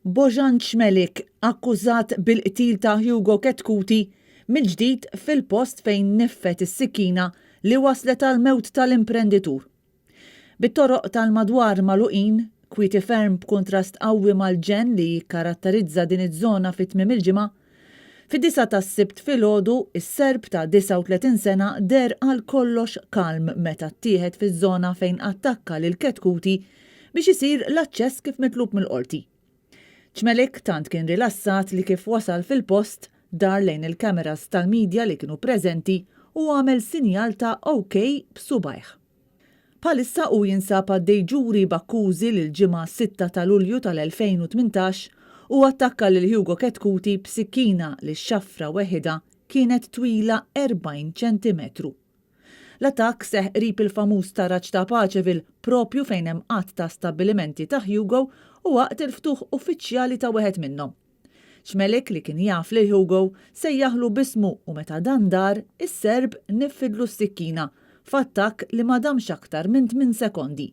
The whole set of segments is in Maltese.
Bojan Cmelik, akkużat bil-qtil ta' Hugo Chetcuti, mill-ġdid fil-post fejn nifed is-sikkina li wasslet għall-mewt tal-imprenditur. Bit-toroq tal-madwar magħluqin, kwieti ferm b'kuntrast qawwi mal-ġenn li jikkaratterizza din iż-żona fi tmiem il-ġimgħa, fid-disgħa tas-Sibt filgħodu, is-Serb ta' 39 sena deher għal kollox kalm meta ttieħed fiż-żona fejn attakka lil Chetcuti biex isir l-aċċess kif mitlub mill-Qorti. Cmelik tant kien rilassat li kif wasal fil-post, dar lejn il-cameras tal-media li kienu preżenti u għamel sinjal ta' ok b'subgħajh. Bħalissa hu jinsab għaddej ġuri b'akkużi li l-Ġimgħa 6 ta' Lulju tal-2018 hu attakka lil Hugo Chetcuti b'sikkina li x-xafra weħidha kienet twila 40 ċentimetru. L-attakk seħħ qrib il-famuż taraġ ta' Paceville propju fejn hemm għadd ta' stabbilimenti ta' Hugo u waqt il-ftuħ uffiċjali ta' wieħed minnhom. Cmelik li kien jaf lil Hugo sejjaħlu b'ismu u meta dan dar, is-Serb niffidlu s-sikkina f'attakk li ma damx aktar minn tminn sekondi.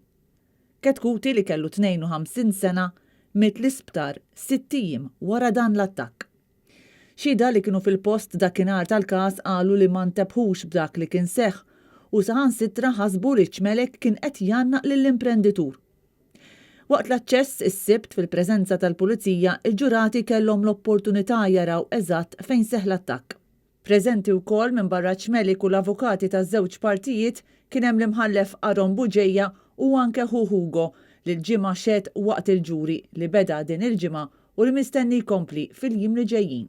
Chetcuti li kellu 52 sena miet l-isptar sitt ijiem wara dan l-attakk. Xhieda li kienu fil-post dakinhar tal-każ qalu li ma ntebħux b'dak li kien seħħ u saħansitra ħasbu li Cmelik kien qed jgħannaq lill-imprenditur. Waqt l-aċċess is-Sibt fil-preżenza tal-Pulizija, il-ġurati kellhom l-opportunità jaraw eżatt fejn seħħ l-attakk. Preżenti wkoll minbarra Cmelik u l-avukati taż-żewġ partijiet kien hemm l-Imħallef Aaron Bugeja u anke ħu Hugo li l-Ġimgħa xehed waqt il-ġuri li beda din il-ġimgħa u li mistenni jkompli fil-jiem li ġejjin.